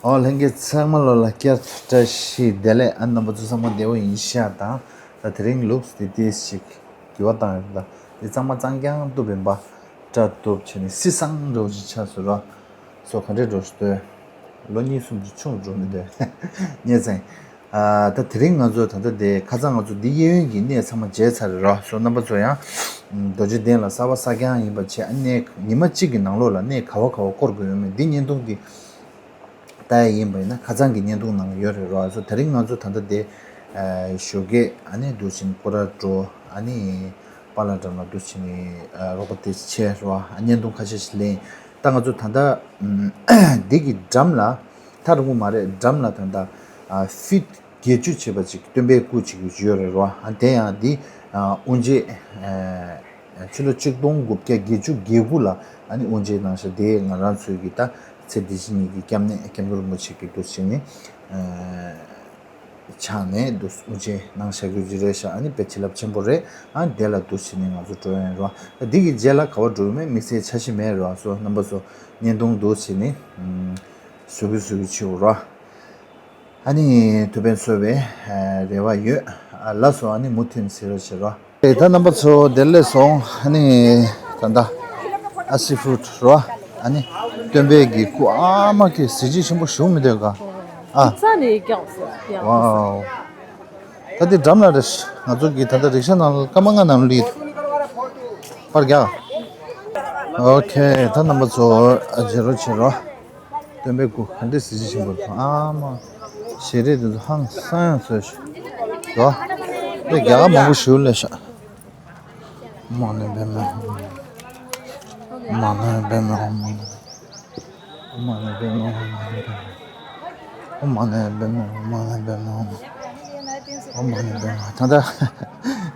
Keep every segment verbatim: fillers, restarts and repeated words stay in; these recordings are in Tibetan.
ཨོ་ལྷན་རྒྱས་ཚང་མ་ལོ་ལ་བསྐྱར་བཀྲ་ཤིས་བདེ་ལེགས། ཨ་རྣམ་པ་ཚོ་ཚང་མ་བདེ་པོ་ཡིན་ཤག་དང་། ད་དེ་རིང་ལུགས་དེ་ཏིས་ཞིག་འགྱུར་བ་བཏང་ཡོད་ད། དེ་གཙང་མ་གཙང་རྐྱང་བཏུབ་པིན་པ། སྐྲ་བཏུབ་བྱས་ནས་སི་སང་འགྲོ་ཅིག་ཆགས་སོང་ར། སོ་ག་འདྲས་འགྲོ་ཞིག་ལྟོས། ལོ་གཉིས་གསུམ་ཅིག་ཆུང་འགྲོ་མི་འདོད་ངས་ཚང་། ཨ་ད་དེ་རིང་ང་ཚོ་ད་ལྟ་དེ་ཁ་སང་ང་ཚོ་འདི་གཡས་གཡོན་གྱི་གནས་ཚང་མ་མཇལ་ཚར་རེད་ར། སོ་རྣམ་པ་ཚོ་ཡང་རྡོ་རྗེ་གདན་ལ་གསར་པ་གསར་རྐྱང་ཡིན་པ་བྱས། ཨ་གནས་ཉི་མ་གཅིག་གི་ནང་ལོགས་ལ་གནས་ག་བ་ག་བ་སྐོར་དགོས་ཡོད་མེད་འདི་བརྙན་ཐུང་འདི་ལྟ་ཡ་ཡིན་པ་ཡིན་ན་ཁ་སང་གི་བརྙན་ཐུང་ནང་ལ་ཡོད་རེད་ར། སོ་དེ་རིང་ང་ཚོ་ད་ལྟ་དེ་ཨ་ཞོགས་ཀས་ཨ་ནི་འདུག་ཕྱིན་སྐོར་ར་འགྲོ། ཨ་ནི་པཱ་ལགས་འགྲམ་ལ་འདུག་ཕྱིན་ནི་ཨ་རོགས་པ་དེ་བྱས་ར། ཨ་བརྙན་ཐུང་ཁ་ཤས་ཤིག་ལེན། ད་ང་ཚོ་ད་ལྟ་ཨམ་འདི་གི་འགྲམ་ལ་ཐག་རིང་པོ་མ་རེད། འགྲམ་ལ་ད་ལྟ་ཨ་ཕིཊ་བརྒྱད་ཅུ་བྱས་པ་ཅིག་སྟོན་པའི་སྐུ་ཅིག་ཡོད་རེད་ར། ཨ་དེ་ཡང་འདི་ཨ་དབུ་འབྱེད་ཨ་ཕྱི་ལོ་ཆིག་སྟོང་དགུ་བརྒྱ་བརྒྱད་ཅུ་གྱ་དགུ་ལ་ཨ་ནི་དབུ་འབྱེད་གནང་ཤག་དེ་ང་རང་ཚོའི་གི་ད་ཚེ་འདི་ཕྱི་གཉིས་ཀྱི་སྐྱབས་གནས་སྐྱབས་མགོན་རིན་པོ་ཆེ་གི་འདུག་ཕྱིན་ནི་ཨ་ཕྱག་ནས་འདུག་དབུ་འབྱེད་གནང་བཞག་རྒྱུ་ཅིག་རེད་ཤག་ཨ་ནི་དཔེ་བྱིན་རླབས་ཆེན་པོ་རེད། ཨ་ནི་དེ་ལ་འདུག་ཕྱིན་ནི་ང་ཚོ་འགྲོ་ཡ་ཡིན་ར། ད་འདི་གི་རྗེས་ལ་ག་བ་འགྲོ་ཡོད་མེད་དམིགས་བསལ་འཆར་གཞི་མེད་ར། སོ་རྣམ་པ་ཚོ་བརྙན་ཐུང་འདུག་ཕྱིན་ནི་ཨ་བཟོ་གི་བཟོ་གི་བྱེད་འོ་ར། ཨ་ནི་ཐུགས་ཕན་གསོས་པའི་ཨ་རེ་བ་ཡོད། ཨ་ལགས་སོ། ཨ་ནི་མུ་མཐུད་ཟེར་རོགས་བྱེད་རོགས། ཨེ་ད་རྣམ་པ་ཚོ་བདེ་ལེགས་སོང་། ཨ་ནི་ད་ལྟ་ཨ་སི་ཕུཊ་རོ། ཨ་ནི་སྟོན་པའི་གི་སྐུ་ཨ་མ་གི་གཟི་བརྗིད་ཆེན་པོ་ཞུ་མི་འདོད་ག་ཨ། རྩ་ནས་རྒྱག་སོང་ཡང་། ཝའོ། ད་དེ་འགྲམ་ལ་རེ་ང་ཚོ་གི་ད་ལྟ་རིག་ཤ་ནང་ལ་སྐར་མ་ལྔ་ནང་ལུས་པར་རྒྱག་ཨོ་ཁེ། ད་རྣམ་པ་ཚོ་ཨ་བྱེད་རོགས་བྱེད་རོགས། སྟོན་པའི་སྐུ་ག་འདྲས་གཟི་བརྗིད་ཆེན་པོ་རེད། ཨ་མ། ཞལ་རས་དེ་ཚོ་ཧང་སང་ཡང་བཟོས་ཤག་རོ། དེ་རྒྱ་གར་མང་པོ་ཞིག་སླེབས་ཤག་མ་ཎི་པདྨེ་ཧཱུྃ། མ་ཎི་པདྨེ་ཧཱུྃ། མ་ཎི་པདྨེ་ཧཱུྃ། མ་ཎི་པདྨེ་ཧཱུྃ། མ་ཎི་པདྨེ་ཧཱུྃ། མ་ཎི་པདྨེ་ཧཱུྃ། ད་ལྟ་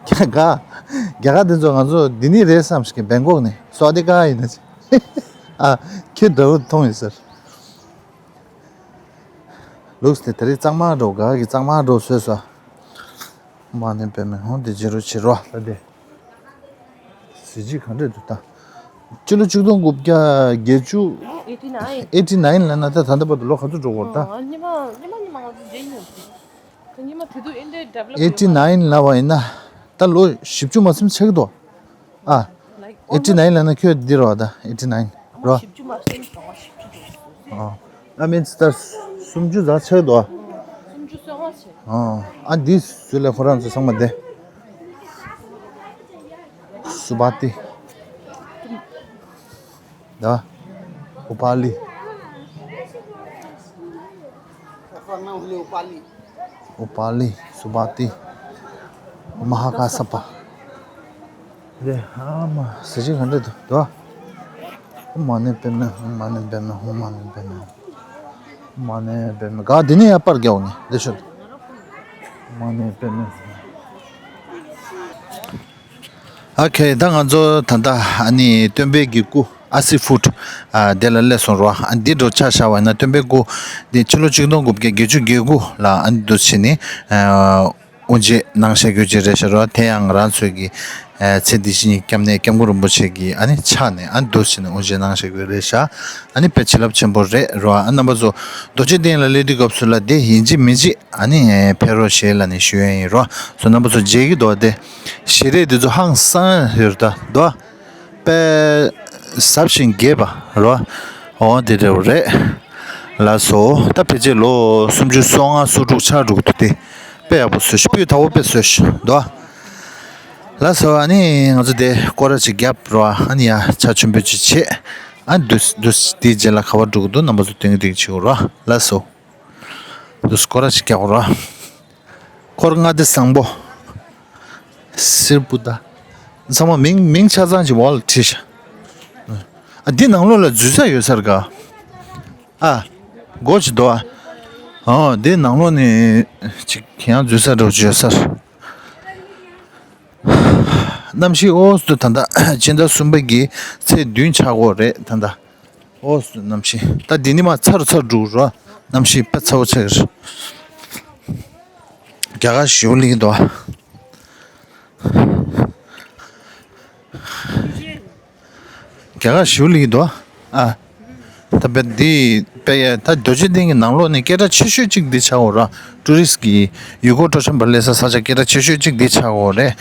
རྒྱ་གར་རྒྱ་གར་དེ་ཚོ་ང་ཚོ་འདི་ནས་རེད་བསམ་ཞིག་བེང་ཀོག་ནས། སོ་དེ་ག་ཡིན་ན་ཅི། ཨ། ཁྱེད་འདྲ་བོ་མཐོང་ཡོད་ཟེར། ལུགས་དེ་དེ་རིང་གཙང་མ་འགྲོ། ག་གི་གཙང་མ་འགྲོ་བཟོས་སོ། མ་ཎི་པདྨེ་ཧཱུྃ། དེ་བྱེད་རོགས་བྱེད་རོགས། ད་དེ་གཟི་བརྗིད་ག་འདྲས་འདུག་ད། སྤྱི་ལོ་ཆིག་སྟོང་དགུ་བརྒྱ་བརྒྱད་ཅུ། ཨེ་ཊི་ནའིན། ཨེ་ཊི་ནའིན་ལབ་ན་ད་ད་ལྟ་བར་དུ་ལོ་ག་ཚོད་འགྲོ་གི་རེད་ད། ཉི་མ་ཉི་མ་ཉི་མ་ང་ཚོ་མཇལ་ཡིན་ནམ་ཟེར། ཉི་མ་དེ་དུས་ཨིན་ཌི་ཡ་ཌི་ཝེ་ལོབ་ཨེ་ཊི་ནའིན་ལབ་པ་ཡིན་ན་ད་ལོ་བཞི་བཅུ་མ་ཟིན་ཆགས་འདུག་ཨ། ཨེ་ཊི་ནའིན་ལབ་ན་ཁྱོད་འདི་རོ་ད། ཨེ་ཊི་ནའིན་རོ། བཞི་བཅུ་མ་ཟིན་གྲངས་བཞི་བཅུ་འགྲོ། ཨ། ཨ་མིན་ད་སུམ་ཅུ་ཙམ་ཆགས་འདུག་སུམ་ཅུ་སོ་ལྔ་བྱས། ཨ། ཨ་འདི་སུ་ལས་ཁོ་རང་ཚོ་ཚང་མ་བསྡད། སུ་བ་ཏི། ད། ཨུ་པ་ལི། ཨུ་པ་ལི། སུ་བ་ཏི། མ་ཧ་ཀ་ས་པ། རེད། ཨ་མ་གཟི་བརྗིད་ག་འདྲ་འདུག་ད། མ་ཎི་པདྨེ་ཧཱུྃ། མ་ཎི་པདྨེ་ཧཱུྃ། མ་ཎི་པདྨེ་ཧཱུྃ། མ་ཎི་པདྨེ། ག་འདི་ནས་ཡར་པར་རྒྱག་ནས་འདི་ཤོད། མ་ཎི་པདྨེ་ཧཱུྃ། ཨོ་ཁེ། ད་ང་ཚོ་ད་ལྟ་ཨ་ནི་སྟོན་པའི་གི་སྐུ་ཨ་སི་ཕུཊ་ཨ་དེ་ལ་སླེབས་སོང་རོ། ཨ་འདི་འགྲོ་ཆ་བཞག་པ་ཡིན་ན་སྟོན་པའི་སྐུ་འདི་ཕྱི་ལོ་ཆིག་སྟོང་དགུ་བརྒྱ་བརྒྱད་ཅུ་གྱ་དགུ་ལ་ཨ་ནི་འདུག་བྱས་ནས་ཨ་དབུ་འབྱེད་གནང་བཞག་རྒྱུ་ཅིག་རེད་ཤག་རོ། དེ་ཡང་ང་རང་ཚོའི་གི་ཨ་ཚེ་འདི་ཕྱི་གཉིས་སྐྱབས་གནས་སྐྱབས་མགོན་རིན་པོ་ཆེ་གི་ཨ་ནི་ཕྱག་ནས་ཨ་ནི་འདུག་བྱས་ནས་དབུ་འབྱེད་གནང་བཞག་རྒྱུ་རེད་ཤག་ཨ་ནི་དཔེ་བྱིན་རླབས་ཆེན་པོ་རེད་རོ། ཨ་རྣམ་པ་ཚོ་རྡོ་རྗེ་གདན་ལ་སླེབས་དུས་སྐབས་སུ་ལ་དེ་ཡིན་གཅིག་མིན་གཅིག་ཨ་ནི་ཕེབས་རོགས་བྱེད་ལབ་ནས་ཞུ་ཡ་ཡིན་རོ། སོ་རྣམ་པ་ཚོ་མཇལ་གི་འདུག་དེ་ཞལ་རས་དེ་ཚོ་ཧང་སང་ཡོད་ད་འདུག་དཔེ་ཟབ་ཞིང་རྒྱས་པ་རོ། འོ་དེ་འདྲ་བོ་རེད། ལགས་སོ། ད་ཕལ་ཆེར་ལོ་སུམ་ཅུ་སོ་ལྔ་སོ་དྲུག་ཆགས་འགྲོ་གི་འདུག་དེ་དཔེ་ཡག་པོ་བཟོས་ཤག་སྤུས་དག་པོ་དཔེ་བཟོས་ཤག་འདུག་ལགས་སོ། ཨ་ནི་ང་ཚོ་དེ་སྐོར་ར་ཅིག་བརྒྱབ་རོ། ཨ་ནི་ཡ་ཆ་ཆེན་པོ་ཅིག་བྱས། ཨ་འདུག་འདུག་དེའི་རྗེས་ལ་ག་པར་འགྲོ་གི་འདུག་རྣམ་པ་ཚོ་སྟོན་གི་སྟོན་གི་བྱེད་དགོས་རོ། ལགས་སོ། འདུག་སྐོར་ར་ཅིག་རྒྱག་རོ། འཁོར་ལྔ་སྡེ་བཟང་པོ། སིར་པུ་ད། ཚང་མ་མིང་མིང་ཆ་ཚང་ཅིག་འོག་ལ་བྲིས་ཤག་ཨ་འདི་ནང་ལོགས་ལ་འཛུལ་ས་ཡོད་ས་རེད་ག་ཨ། སྒོ་ཅིག་འདུག་ཨ། འོ་འདི་ནང་ལོགས་ནས་ཅིག་ཡང་འཛུལ་ས་འདྲ་བོ་ཅིག་ཡོད་ས་རེད། གནམ་གཤིས་འོ་སུ་ད་ལྟ་སྤྱི་ཟླ་གསུམ་པ་གི་ཚེས་བདུན་ཆགས་ཀྱི་ཡོད་རེད་ད་ལྟ། ཨོ་གནམ་གཤིས་ད་འདི་ནས་མར་ཚ་རུ་ཚ་རུ་འགྲོ་གི་རེད། གནམ་གཤིས་དཔེ་ཚ་པོ་ཆགས་ཀྱི་རེད། རྒྱ་གར་ཞེ་པོ་སླེབས་ཀྱི་འདུག་ཨ། རྒྱ་གར་ཞེ་པོ་སླེབས་ཀྱི་འདུག་ཨ། ཨ། ད་དཔེ་འདི་ པའི་ད་རྡོ་རྗེ་གདན་གྱི་ནང་ལོགས་ནས་སྐད་གྲགས་ཆེ་ཤོས་གཅིག་འདི་ཆགས་ཡོད་ར། ཊུ་རི་སི་གི་ཡུལ་སྐོར་སྤྲོ་འཆམ་པ་སླེབས་ས་ས་ཆ་སྐད་གྲགས་ཆེ་ཤོས་གཅིག་འདི་ཆགས་ཡོད་རེད།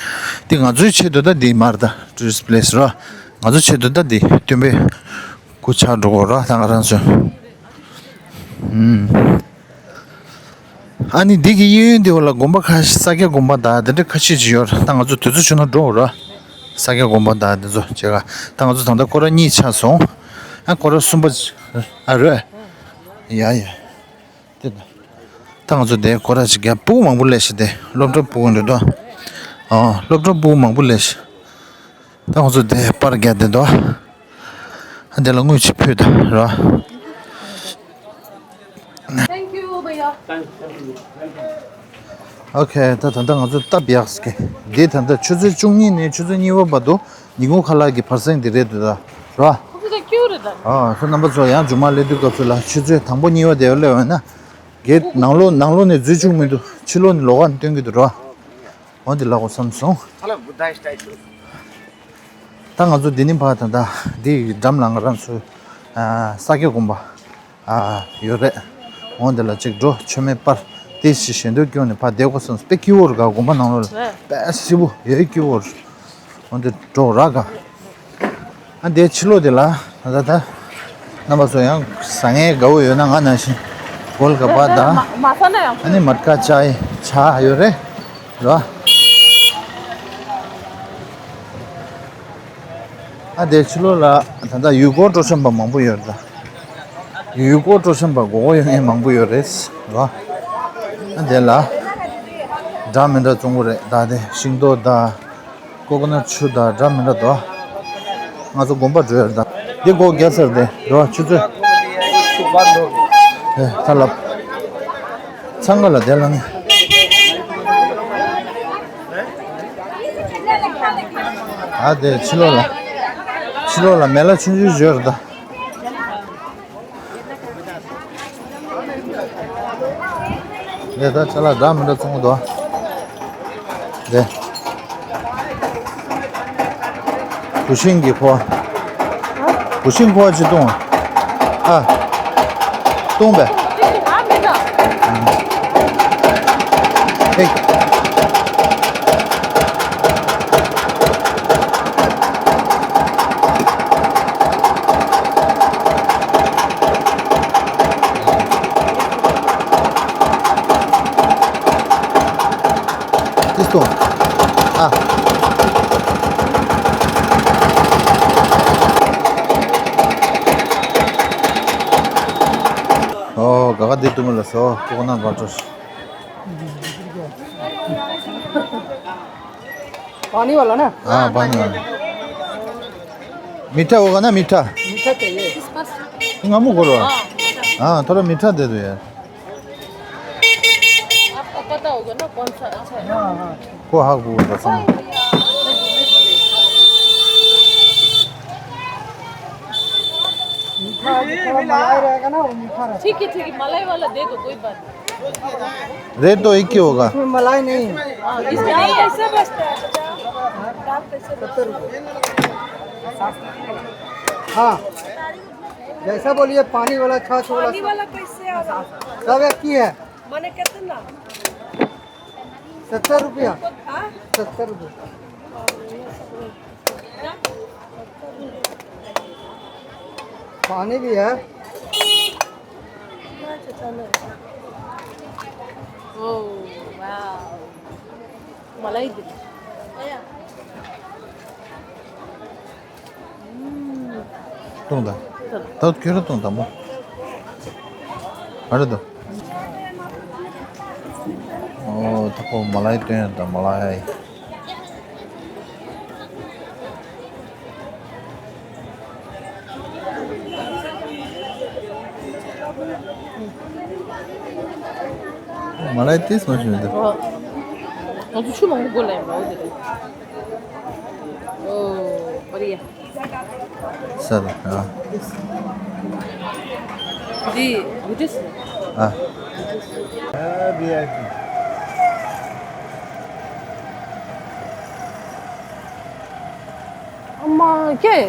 འདི་ང་ཚོའི་ཆེད་དུ་ད་འདི་མར་ད་ཊུ་རི་སི་པི་ལེ་སི་ར། ང་ཚོའི་ཆེད་དུ་ད་འདི་སྟོན་པའི་སྐུ་ཆགས་འགྲོ་གི་ཡོད་ར། ད་ང་རང་ཚོ། ཨུམ། ཨ་ནི་འདི་གི་གཡས་གཡོན་འདི་བ་ལ་དགོན་པ་ཁ་ཤས་ས་སྐྱ་དགོན་པ་དང་དེ་འདྲ་ཁ་ཤས་ཅིག་ཡོད་རེད། ད་ང་ཚོ་དུས་ཚོད་བྱུང་ན་འགྲོ་འོ་ར། ས་སྐྱ་དགོན་པ་དང་དེ་ཚོ་བྱེད་ག་ད་ང་ཚོ་ད་ལྟ་སྐོར་ར་གཉིས་ཆགས་སོང་། ཨ་སྐོར་ར་གསུམ་པ་ཨ་རེད། ཡ་ཡ། དེ་ད་ད་ང་ཚོ་དེ་སྐོར་ར་ཅིག་རྒྱབ། སྤུ་གུ་མང་པོ་སླེབས་ཤག་དེ་སློབ་གྲྭ་སྤུ་གུ་འདྲ་འདུག་ཨ་སློབ་གྲྭ་སྤུ་གུ་མང་པོ་སླེབས་ཤག་ད་ང་ཚོ་དེ་པར་རྒྱག་བསྡད་འདུག་ཨ་དེ་ལ་དངུལ་ཅིག་ཕུལ་ད་ར། Thank you, भैया. ཨོ་ཁེ། ད་ད་ལྟ་ང་ཚོ་སྟབས་ཡག་གི་འདི་ད་ལྟ་ཆུ་ཚོད་བཅུ་གཉིས་ནས་ཆུ་ཚོད་གཉིས་པ་བར་དུ་ཉིན་གུང་ཁ་ལག་གི་བར་གསེང་འདི་རེད་འདུག་ད་ར། ཁོ་ཚོ་ད་སྐྱིད་པོ་རེད་ད། ཨ་ཁོ་རྣམ་པ་ཚོ་ཡང་མཇུག་མ་སླེབས་དུས་སྐབས་སུ་ལ་ཆུ་ཚོད་དང་པོ་གཉིས་པ་དེ་སླེབས་ཡོང་ན་གེ་ནང་ལོགས་ནང་ལོགས་ནས་འཛུལ་བཅུག་མི་འདུག་ཕྱི་ལོགས་ནས་ལོགས་ཀ་ནས་སྟོན་གྱི་འདུག་ར། འོ་འདི་ལ་གོ་བསམ་སོང་། ད་ང་ཚོ་འདི་ནས་ཕར་ད་ལྟ་འདི་འགྲམ་ལ་ང་རང་ཚོའི་ཨ་ས་སྐྱ་དགོན་པ་ཨ་ཡོད་རེད། འོ་འདི་ལ་ཅིག་འགྲོ། མཆོད་མེ་སྤར་ཏེ་ཞིག་ཞལ་འདོན་སྐྱོན་ནས་ཕར་བསྡད་གོ་བསམ་སོང་། དཔེ་སྐྱིད་པོ་རེད་ག་དགོན་པ་ནང་ལོགས་ལ་དཔེ་སྐྱིད་པོ་ཡོད། སྐྱིད་པོ་རེད། འོ་འདི་འགྲོ་ར་ག་ཨ་འདིའི་ཕྱི་ལོགས་དེ་ལ་ད་ལྟ་ད་རྣམ་པ་ཚོ་ཡང་ཟ་མཁན་དགའ་བོ་ཡོད་ན་ང་ནང་བཞིན་གོལ་ག་པ་དང་མ་ཟ་ན་ཡང་ཨ་ནི་མ་ཀ་ཅའི་ཆ་ཡོད་རེད་ར། ཨ་འདིའི་ཕྱི་ལོགས་ལ་ད་ལྟ་ཡུལ་སྐོར་སྤྲོ་འཆམ་པ་མང་པོ་ཡོད་རེད་ད། ཡུལ་སྐོར་སྤྲོ་འཆམ་པ་མགོ་སྐོར་ཡོང་མཁན་མང་པོ་ཡོད་རེད་ར། ཨ་འདི་ལ་འདྲ་མི་འདྲ་བཙོང་གི་རེད་ད། དེ་ཤིང་ཏོག་དང་ཀོ་ཀོ་ནཊ་ཆུ་དང་འདྲ་མི་འདྲ་འདུག་ང་ཚོ་དགོན་པ་འགྲོ་ཡ་རེད་ད། འདི་སྒོ་རྒྱག་ཚར་དེ་རེད་བ། ཆུ་ཚོད་ཨེ་ཐ་ལབ་ཚང་ག་ལ་དེ་ལ་ངས་ཨ་དེ་ཕྱི་ལོགས་ལ་ཕྱི་ལོགས་ལ་མེ་ལ་ཆུང་ཆུང་བཟོས་རེད་ད། དེ་ད་ཅ་ལག་འདྲ་མི་འདྲ་བཙོང་གི་འདུག་དེ། བུ་ཤིང་གི་ཕོ། བུ་ཤིང་ཕོ་ཅི་བཏུང་། ཨ། བཏུང་བས། ཨེ། ཏིས་ཏོ། ཨ། ཨོ། ག་ག་དེ་ཏུ་མི་ལ་སོ། ཀོ་ཀོ་ནཊ་བ་ཊར། पानी वाला ना? हाँ, पानी वाला। मीठा होगा ना, मीठा? मीठा चाहिए। नमक करो। हाँ, थोड़ा मीठा दे दो यार। आपको पता होगा ना कौन सा अच्छा है? हाँ, हाँ। को हाक बोल रहा था। मीठा, थोड़ा मलाई रहेगा ना, वो मीठा रहता है। ठीक है, ठीक है, मलाई वाला दे दो, कोई बात नहीं। रेट तो एक ही होगा। इसमें मलाई नहीं है। हाँ, इसमें नहीं है। सत्तर रुपये। हाँ, जैसा बोलिए, पानी वाला, छाछ वाला, पानी वाला कैसे आ रहा है? सब एक ही है। मैंने कितना? सत्तर रुपया। हाँ? सत्तर रुपये। पानी भी है। ओह, वाओ। मलाई दे। བཏུང་དང་། ད་ཁྱོད་རང་བཏུང་དང་པོ། ཨ་རེད་དོ། ཨོ་ད་ཁོ་མ་ལ་ཡི་བཏོན་ཡོད་དང་མ་ལ་ཡི། མ་ལ་ཡི་ཏིས་མ་ཞུ་འདུག་ང་ཚོ་ཆུ་མང་པོ་དགོས་ལ་ཡིན་པ་འོ་དེ་རེད། ཨོ་པ་རི་ཡ། ས་ལ་ཨ། འདི་བུ་ཏིས། ཨ། ཨ་བི་ཨའི་པི། ཨ་མ་ཀྱེ།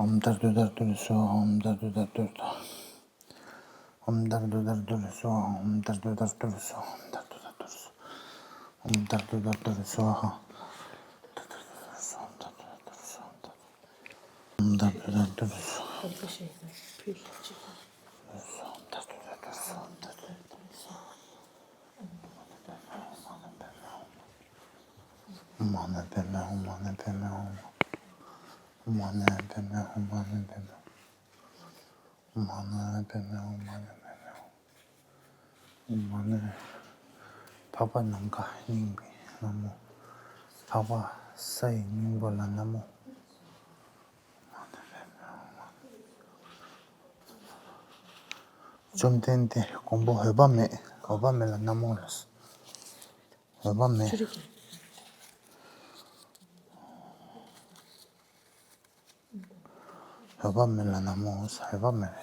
ཨོཾ་དར་དུ་དར་དུ་རི་སྭཱ་ཧཱ། ཨོཾ་དར་དུ་དར་དུ་རི་སྭཱ་ཧཱ། ཨོཾ་དར་དུ་དར་དུ་རི་སྭཱ་ཧཱ། ཨོཾ་དར་དུ་དར་དུ་རི་སྭཱ་ཧཱ། ཨོཾ་དར་དུ་དར་དུ་རི་སྭཱ་ཧཱ། ཨོཾ་དར་དུ་དར་དུ་རི་སྭཱ་ཧཱ། ཨོཾ་དར་དུ་དར་དུ་རི་སྭཱ་ཧཱ། ཨོཾ་དར་དུ་དར་དུ་རི་སྭཱ་ཧཱ། ཨོཾ་དར་དུ་དར་དུ་རི་སྭཱ་ཧཱ། ཨོཾ་དར་དུ་དར་དུ་རི་སྭཱ་ཧཱ། ཨོཾ་དར་དུ་དར་དུ་རི་སྭཱ་ཧཱ། ཨོཾ་མ་ཎི་པདྨེ་ཧཱུྃ། ཨོཾ་མ་ཎི་པདྨེ་ཧཱུྃ། ཨོཾ་མ་ཎི་པདྨེ་ཧཱུྃ། ཨོཾ་མ་ཎི་པདྨེ་ཧཱུྃ། ཨོཾ་མ་ཎི་པདྨེ་ཧཱུྃ། ཨོཾ་མ་ཎི་པདྨེ་ཧཱུྃ། ཨོཾ་མ་ཎི་པདྨེ་ཧཱུྃ། ཨོཾ་མ་ཎི། འཕགས་པ་ནམ་མཁའ་སྙིང་པོའི་ན་མོ། འཕགས་པ་སའི་སྙིང་པོ་ལ་ན་མོ། བཅོམ་ལྡན་འདས་མགོན་པོ་འོད་དཔག་མེད། འོད་དཔག་མེད་ལ་ན་མོ། འོད་དཔག་མེད། འོད་དཔག་མེད་ལ་ན་མོ། འོད་དཔག་མེད།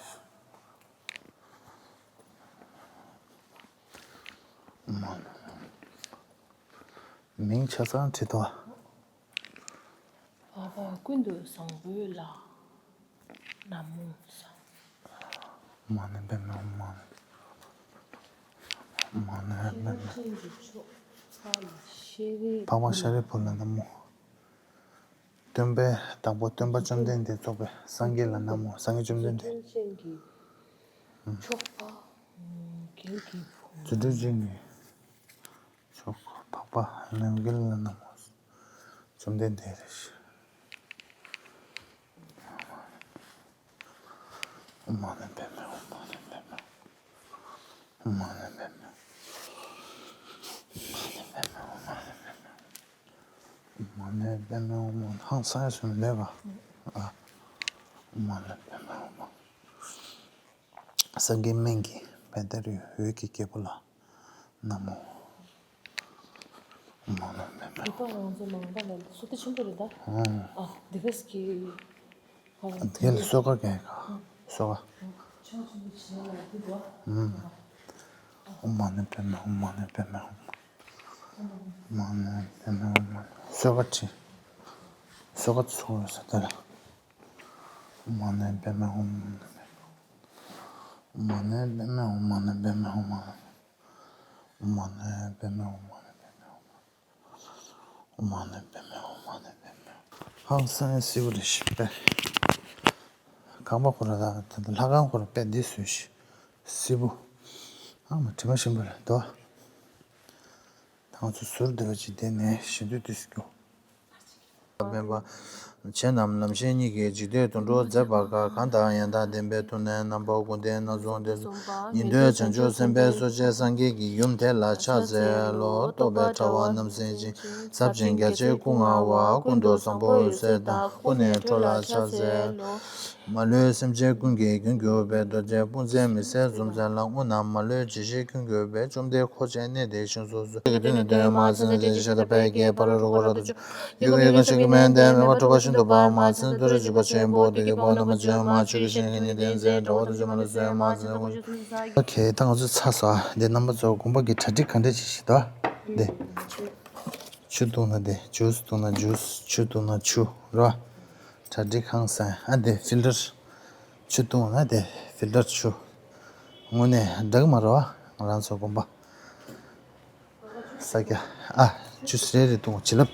མིང་ཆ་ཚང་བྲིས་ཏོ། འཕགས་པ་ཀུན་ཏུ་བཟང་པོ་ལ་ན་མོ། མ་ཎི་པདྨེ་ཧཱུྃ། མ་ཎི་པདྨེ་ཧཱུྃ། འཕགས་པ་ཤཱ་རིའི་བུ་ལ་ན་མོ། སྟོན་པའི་བདག་པོ་སྟོན་པ་བཅོམ་ལྡན་འདས་ཚོགས་པའི་སངས་རྒྱས་ལ་ན་མོ། སངས་རྒྱས་བཅོམ་ལྡན་འདས། རྫུ་འཕྲུལ་ཅན་གྱི་མཆོག་འཕགས་པ་ལམ་རྒྱལ་གྱི་བུ། རྫུ་འཕྲུལ་ཅན་གྱི་མཆོག་འཕགས་པ་ལམ་རྒྱལ་ལ་ན་མོ། བཅོམ་ལྡན་འདས་རེད། ཨོཾ་མ་ཎི་པདྨེ་ཧཱུྃ། ཨོཾ་མ་ཎི་པདྨེ་ཧཱུྃ། ཨོཾ་མ་ཎི་པདྨེ་ཧཱུྃ། མ་ཎི་པདྨེ་ཧཱུྃ། ཧང་སང་སུ་མེད་པ། ཨ། ཨོཾ་མ་ཎི་པདྨེ་ཧཱུྃ། སངས་རྒྱས་སྨན་གྱི་བཻ་ཌཱ་རི་འོད་ཀྱི་རྒྱལ་པོ་ལ་ན་མོ། ཨོཾ་མ་ཎི་པདྨེ་ཧཱུྃ། འདི་པ་ང་ཚོ་ནང་པ་ལ་སོ་ཏི་ཆེན་པོ་རེད་ད། ཨོ། ཨ། འདི་ག་སི་ཀི། དེ་ལ་གསོལ་ཁ་གང་ག་གསོལ་ཁ། ཨོཾ། ཨོཾ་མ་ཎི་པདྨེ་ཧཱུྃ། མ་ཎི་པདྨེ་ཧཱུྃ། མ་ཎི་པདྨེ་ཧཱུྃ། མ་ཎི། གསོལ་ཁ་བྲིས། གསོལ་ཁ་ཚུགས་ས་དེ་ལ། ཨོཾ་མ་ཎི་པདྨེ་ཧཱུྃ། མ་ཎི་པདྨེ་ཧཱུྃ། མ་ཎི་པདྨེ་ཧཱུྃ། མ་ཎི་པདྨེ་ཧཱུྃ། མ་ཎི་པདྨེ་ཧཱུྃ། ཨོཾ་མ་ཎི་པདྨེ་ཧཱུྃ། མ་ཎི་པདྨེ་ཧཱུྃ། ཧང་སང་སིལ་བུ་རེད་ཤི་པས། ཁང་པ་ཁོ་ར་དང་ད་ལྟ་ལྷ་ཁང་ཁོ་ར་པས་འདི་བཟོས་ཤི། སིལ་བུ། ཨ་མ་དྲི་མ་ཞིམ་པོ་རེད་དོ། ད་ང་ཚོ་ཟུར་བདེ་བ་ཅིག་བསྡད་ནས་ཞི་དུས་དུས་སུ་སྐྱོ། སྨན་པ། ཁྱེད་རྣམས་ལམ་ཤེས་གཉིས་ཀྱིས་འཇིག་རྟེན་དུད་འགྲོ་མཛད་པ་དགའ། གང་དག་ཡང་དག་ལྡན་པའི་ཐུགས་ནི་རྣམ་པར་ཀུན་ལྡན་སྣ་ཚོགས་ལྡན། ཉན་ཐོས་བྱང་ཆུབ་སེམས་དཔའི་གསོ་བྱེད་སངས་རྒྱས་ཀྱི་ཡུམ་དེ་ལ་ཕྱག་འཚལ་ལོ། རྟོག་པའི་དྲ་བ་རྣམ་སེལ་ཅིང་། ཟབ་ཅིང་རྒྱ་ཆེའི་སྐུ་མངའ་བ། ཀུན་ཏུ་བཟང་པོ་འོད་ཟེར་དང་། ཀུན་ནས་འཕྲོ་ལ་ཕྱག་འཚལ་ལོ། མ་ལུས་སེམས་ཅན་ཀུན་གྱི་མགོན་གྱུར་པའི། རྡོ་རྗེ་དཔུང་མཛད་མི་ཟད་འཛུམ་མཛད་ལ། དངོས་རྣམས་མ་ལུས་ཇི་བཞིན་ཁྱོན་གྱུར་པའི། བཅོམ་ལྡན་འཁོར་བཅས་གནས་འདིར་བཞུགས་སུ་གསོལ། ཡི་གེ་བདུན་ནས་བཏོན་མ་ཚད་ཞལ་བཞི་དང་ཕལ་སྐད་ཕ་རོལ་རི་བོ་རབ་ཏུ་འཇུག་ཡུལ་གང་ཡུལ་གང་ཞིང་གི་མན་ངག་ལྡན་མེ་འབར་དྲོ་པོ་བཞིན་དུ་འབར། མ་ཚད་ཏུ་རེ་འཇིགས་པ་ཆེན་པོ་བདུད་ཀྱི་དཔུང་རྣམས་མ་བྱོན་པར། ཆོས་ཀྱི་ཞིང་གི་ཉི་ཟེར་འདྲ་བ་དུ་ཆུ་མ་ལུས་སོལ། མ་ཚད་ཀུན་འབྱུང་ཐུན་ས་ཁྱེད་ད་ང་ཚོ་ཚ་ས་འདི་རྣམ་པ་ཚོ་དགོན་པ་གི་གྲ་སྒྲིག་ག་འདྲ་ཞིག་ཞིག་ད་འདི། ཆུ་བཏུང་ན་དེ་ཇུས་བཏུང་ན་ཇུས། ཆུ་བཏུང་ན་ཆུ་རོ། གྲ་སྒྲིག་ཧང་སང་། ཨ་དེ་ཕིལ་ཏར། ཆུ་བཏུང་ན་དེ་ཕིལ་ཏར་ཆུ། དངོས་གནས་འདྲ་གི་མ་རེད་བ། ང་རང་ཚོ་དགོན་པ། ས་སྐྱ། ཨ། ཇུས་རེ་རེ་བཏུང་བྱིན་རླབས།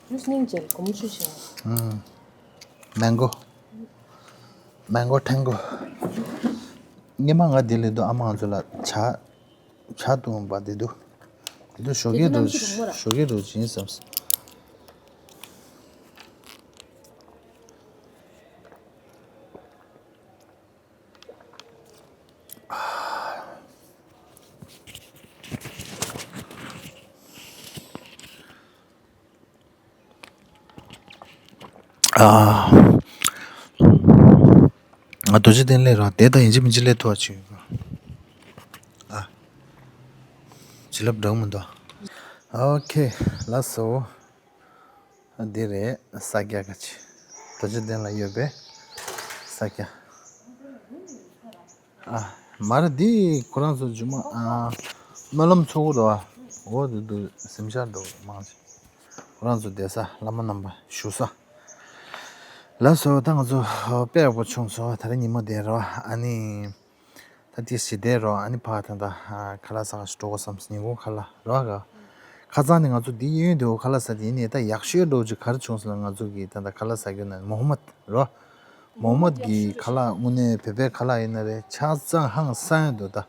ཇུས་སྙིང་རྗེ་སྒོར་མོ་ཆུ་བཞིན། ཨུམ། མེང་གོ། མེང་གོ་ཐེང་གོ། སྔོན་མ་ང་དེ་ལས་དུ་ཨ་མ་ང་ཚོ་ལ་ཇ། ཇ་བཏུང་བ་དེ་དུ། དེ་དུ་ཞོགས་ཀས་དེ་དུ་རུ་གནམ་གཤིས་གྲང་མོ་ར། ཞོགས་ཀས་དེ་རུ་བྱིན་བསམ། ཨ། ང་རྡོ་རྗེ་གདན་སླེབས་ར་དེ་དང་ཡིན་གཅིག་མིན་གཅིག་སླེབས་ཐུབ་པ་བྱོས། ཨ། བྱིན་རླབས་འདྲ་མི་འདུག་ཨོ་ཁེ། ལགས་སོ། འདི་རེད་ས་སྐྱ་ག་ཅི། རྡོ་རྗེ་གདན་ལ་ཡོད་པའི་ས་སྐྱ། ཨ། མ་ར་འདི་ཁོ་རང་ཚོ་རྒྱུ་མ། ཨ། སྨོན་ལམ་ཚོགས་འདུག་ཨ། འོ་འདུག་འདུག་གཟིམ་ཤག་འདུག་མང་ཆེ། ཁོ་རང་ཚོ་བསྡད་ས། བླ་མ་རྣམ་པ་བཞུགས་ས། ལགས་སོ། ད་ང་ཚོ་དཔེ་ཡག་པོ་བྱུང་སོང་། ད་རེས་ཉི་མ་བསྡད་རོགས། ཨ་ནི། ད་དེ་ཞི་བསྡད་རོགས། ཨ་ནི་ཕར་ད་ལྟ་ཁ་ལག་ཟ་ག་ཞིག་འགྲོ་དགོས་བསམ། ཉིན་གུང་ཁ་ལག་རོགས་ག་ཁ་སང་ནས་ང་ཚོ་འདི་གཡོན་དེ་འོ་ཁ་ལག་ཟ་དེ་ཡིན་ནས། ད་ཡག་ཤོས་འགྲོ་ཅིག་ག་རེ་བྱུང་སོང་ལ། ང་ཚོ་གི་ད་ལྟ་ཁ་ལག་ཟ་རྒྱུ་ན་མོ་ཧ་མད་རོ། མོ་ཧ་མད་གི་ཁ་ལག་དངོས་གནས་བོད་པའི་ཁ་ལག་ཡིན་ན་རེད། ཆ་ཚང་ཧང་སང་ཡོད་འདུག་ད།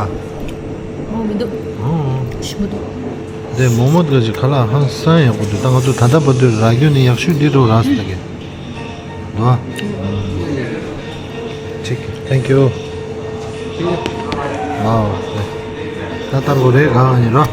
ཨ། མོ་མི་འདུག་ཨོ། ཞིམ་པོ་འདུག་དེ་མོ་ཧ་མད་གི་ཁ་ལག་ཧང་སང་ཡག་པོ་འདུག་ད་ང་ཚོ་ད་ལྟ་བར་དུ་རག་རྒྱུ་ནི་ཡག་ཤོས་འདི་འགྲོ་རག་སོང་ད་གི། ཨ། ཐེང་ཀིའུ། ཨོ། ད་ལྟ་བུ་རེད་གང་ཡིན་རོ།